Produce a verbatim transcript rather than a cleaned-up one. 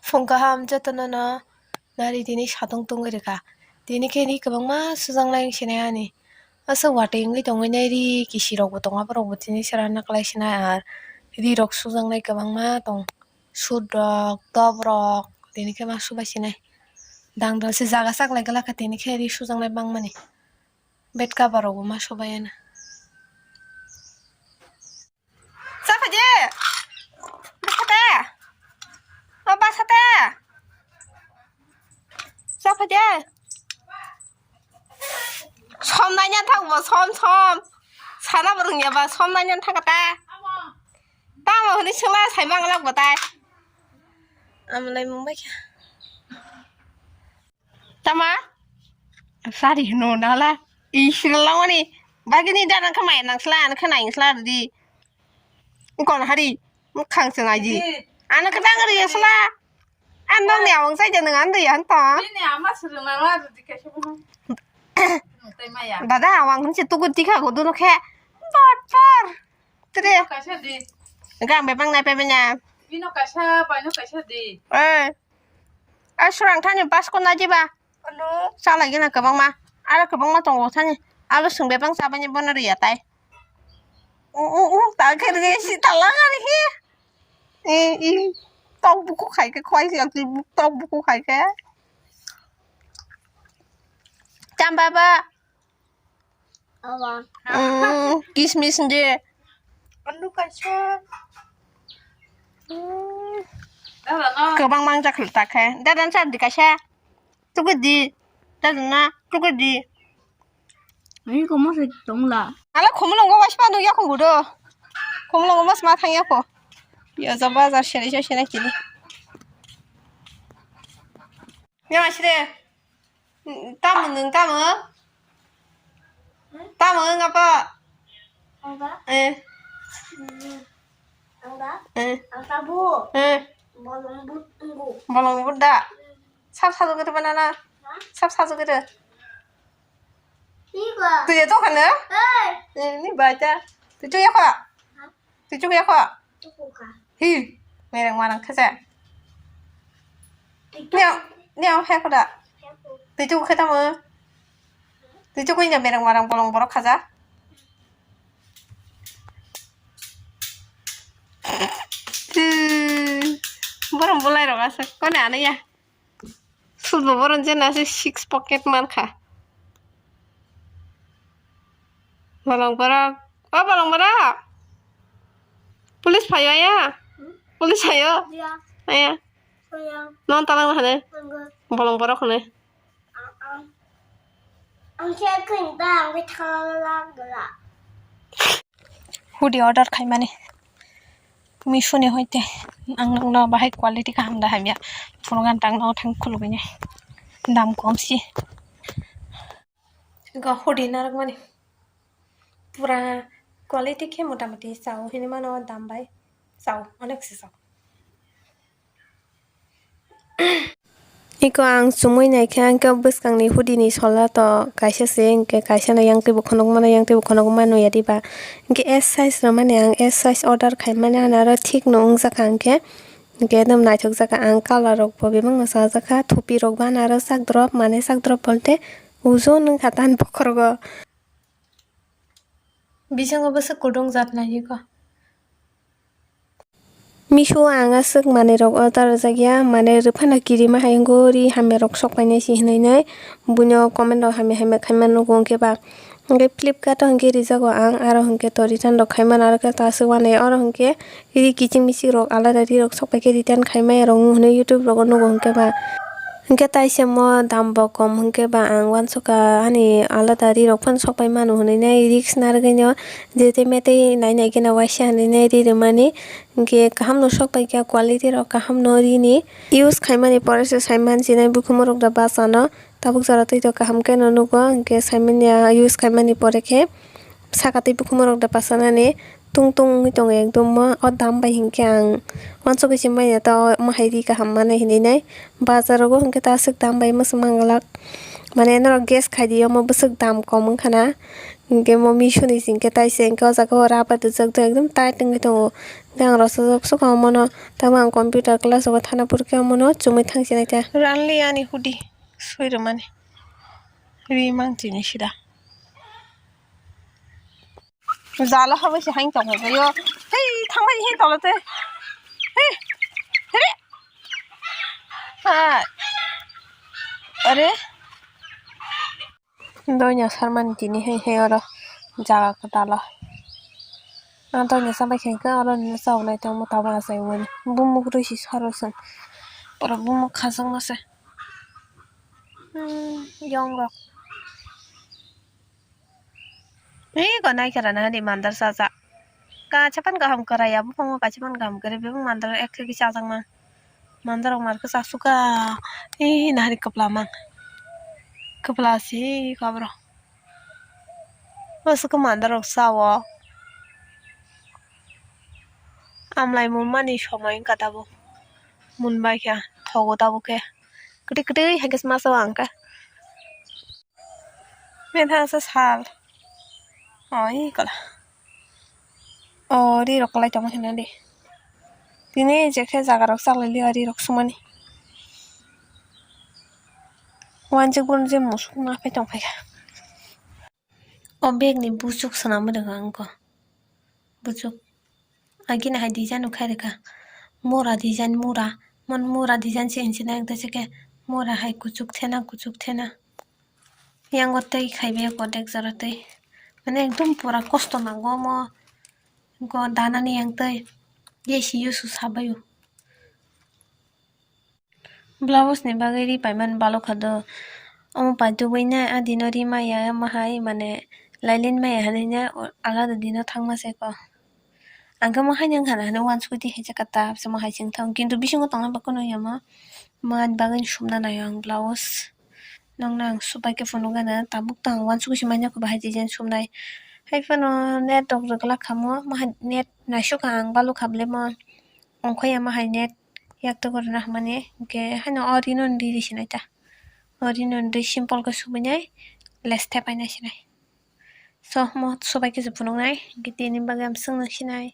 Phung kaham jotono no nari tini satung tungwi rwkha. Tini khe ri kwbangma sujaknai wngsinai ani. Aswk watwi wngwi tongwi nai ri kisirokbo tongo, aborokbo tini chwraino kwlai sinai ar rirok sujaknai kwbangma tong. Sut rok, top rok, tini khe ma subai sinai. Dangdal se jaga chaklai glak kha tini khe ri sujaknai bangmani. Bed cover rokbo ma subai ano. Cha phaidi. Bwsate. O bwsate. Cha phaidi. Som naina thang bo, som, som. Sana bo rwngya ba, som naina thang ta. Tamo hwnwi swngla, sai manglak bo tai. Amlai mung bai kha. Tama? Sari hino nala. Isla wani. Bagini dana khamai nang sla, an khanai sla di. Kon hari. Mukhang se nai di. Ana kadang ri sla. An nang ni awang sai janang an dui an ta. Ini ama suru nala di kaisa bono. Dada awang hwnse tugu tikha ko duno khe. Bot por. Tre. Kaisa di. Gang bebang nai pebenya. Bino kaisa, baino kaisa di. Eh. Ai, swrang thani bus ko najiba. Ano? Chalai gana kwbangma. Aro kwbangma tongo thani. Abo swng bebang chabani bono riya tai. U, u, u, ta khe rwgwi si tala gari hi. I, i. Tok buku khai khe khwai si tok buku khai khe. Chamba ba. Awa. Mm, kismis de. Alu kaisa. Mm. Dada no. Kwbang mangjak ta khe. Dada no char di kaisa. Tuku di. Dada na tuku di. Ani ko mo se tongla. Ala khumulungo waisma nugya ko gudo. Khumulungo mas ma thangya ko. Yo za bazar sere sere sere kili. Nya masire. Tamo nwng tamo? Tamo wng apa? Ang ba? Eh. Hmm. Ang ba? Eh. Ang tabu. Eh. Bolong but wngo. Bolong but da. Sab sajuk itu banana. Ha? Sab sajuk itu. Iko. Tu ya to kana? Eh. Eh, ni baca. Tu ya kok. Ha? Twi chukya kho? Chukukha. Hi, mereng warang khe se. Twi chuk- Neo, neo he kho da. He kho. Twi chuk khe tamo. Twi chuk khe mereng warang bolong borok khaja. Hmm, borok bolai rok aswk kone ano ya. Sut bo boron je nasi six pocket mankha. Bolong borok. O bolong borok. Police phaio aya. Hmm? Police phaio. Ya. Aya. Aya. Non talang hane. Nanggo. Bolong borok hane. Ang, ang. Ang siya kung ta, ang kita lang dala. Hoodie order khaimani. Meesho ni hoite ang nokno bahai quality kaham da hamya. Phuru gantang no thang khulugwi nai. Dam kom si. Go hoodie narwkmani. Pura quality khe motamuti chao hinwi mano dam bai. Chao, onek se chao. Iko ang chumui naikhe, ang khe bwskangni hoodie ni sola to kaisa se, hwnkhe kaisa no yang teibo khonok mano, yang teibo khonok mano ya diba. Hwnkhe S size rwmani ang S size order khaimani, ano aro thik no wngjakha hwnkhe. Hwnkhe ekdom naithokjakha ang, colour rok bo bebak no chajakha, thupi rok bo ano aro chak drop, mane chak drop bolte ojon wngkha tan bokhorogo. Bisingo bwswk kwdwng jat naiyiko. Meesho o ang aswk manwi rok order rwjak ya, mane rwphano kirima hai wngwi ri hamya rok sok painai se hinwi nai buino comment rok hamya hamya khaima nugo hwnkhe ba. Hwnkhe Flipkart o hwnkhe rijago ang, aro hwnkhe to return rok khaimano, aro khe to aswk uanai oro hwnkhe ri kiching miching rok alada ri rok sok paikhe return khaimaya rok wng hwnwi YouTube rogo nugo hwnkhe ba. Hwnkhe taisa mo dam bo kom hwnkhe ba ang uansukha ani alada ri rok phano sok pai mano hwnwi nai risk narwgwino je tei me tei nai nai kheno waisa hwnwi nai ri rwmani. Hwnkhe kaham no sok paikha, quality rok kaham no rini use khaimani pore se sai mansinai bukhumorok da bachano. Tabuk jora twi to kaham khe no nugo, hwnkhe saimanya use khaimani pore khe saka tei bukhumorok da bachanani tung tung wngwi tongo ekdom mo. O dam bai hinkhe ang uansukgwi se manya ta omo hai ri kaham manwi hinwi nai. Bazar rogo hinkhe ta aswk dam bai mwswk manglak, mane norok guess khaidi omo bwswk dam kom wngkhana. Hinkhe mo Meesho ni singkhe taise hinkhe o jaga o rubber rijak ekdom tight wngwi tongo. Hinkhe ang rosojak sukha omono, tamo ang computer class rogo thana phurkhe omono chumui thangsinai ta. Ranli ani hudi soi rwmani ri mang chini sida. Jala habai se hain tong phai yo. Hei, thangbai hei tolo te. Hei. Hei. Ha. Are. Doina sarmani tini hei hei oro jaga kwtal o. Ang doina sabai khe oro nini chaunai tongmo tabuk achai mani. Bumuk rwi si saro chwng. Oro bumuk khachang ma se. Hmm, yong rok. Ri go nai khe rana hani mandar chacha. Kaisa pan kaham kwrwi ya buphango kaisa pan kaham kwrwi bebak mandar ekhe khe chajakma. Mandar rok mar khe chasukha. Ih nahari kwpla mang. Kwpla si kabro. Aswk khe mandar rok cha o. Amlai munmani somoi wngkha tabuk. Munbai khe thogo tabuk khe. Kwtwi kwtwi hai khe ma cha o ang khe. Methang sa sal. Oi kola. O ri rok kwlai tongma hinwi di. Tini je khe jaga rok chak lai liya ri rok sumani. Wanjik bun je musuk ma phai tong phai kha. O bag ni buchuk swnam rwkha ang kho. Buchuk. Agini hai design rok khai rwkha. Mura design mura. Mon mura design se hinwi nai ang tei se khe mura hai kuchuk thena kuchuk thena. Yang o tei khai bai kho dek jora tei. Mane ekdom pura kosto nango omo. Go danani yang tei. Ye si use sabai o. Blouse ni bagwi ri paimani balokha do. Omo pai tubui nai, a dino ri maya, omo hai mane lailin maya hinwi nai, alada dino thangma se ko. Ang khe omo haino wngkha na hinwi uansukgwi twi hai se kata, se omo hai se wngthang. Kintu bisingo tongnai bo kunu ya omo, omo ani bagwi sumna naio ang blouse. Nokno ang subai khe phunukgana, tabuk tang uansukgwi se manya kho bahai design sumnai. Hai phano net rok rwglak kha omo, omo hai net naisukha ang balokha bwlai omo. Ongkha ya omo hai net. Yak togor na hamani, hwnkhe haino o rino ri ri sinai ta. O rino ri simple khe subui nai, lace thep paina sinai. So, mo subai khe se phunuk nai, hwnkhe tini bagwi ang swngno sinai.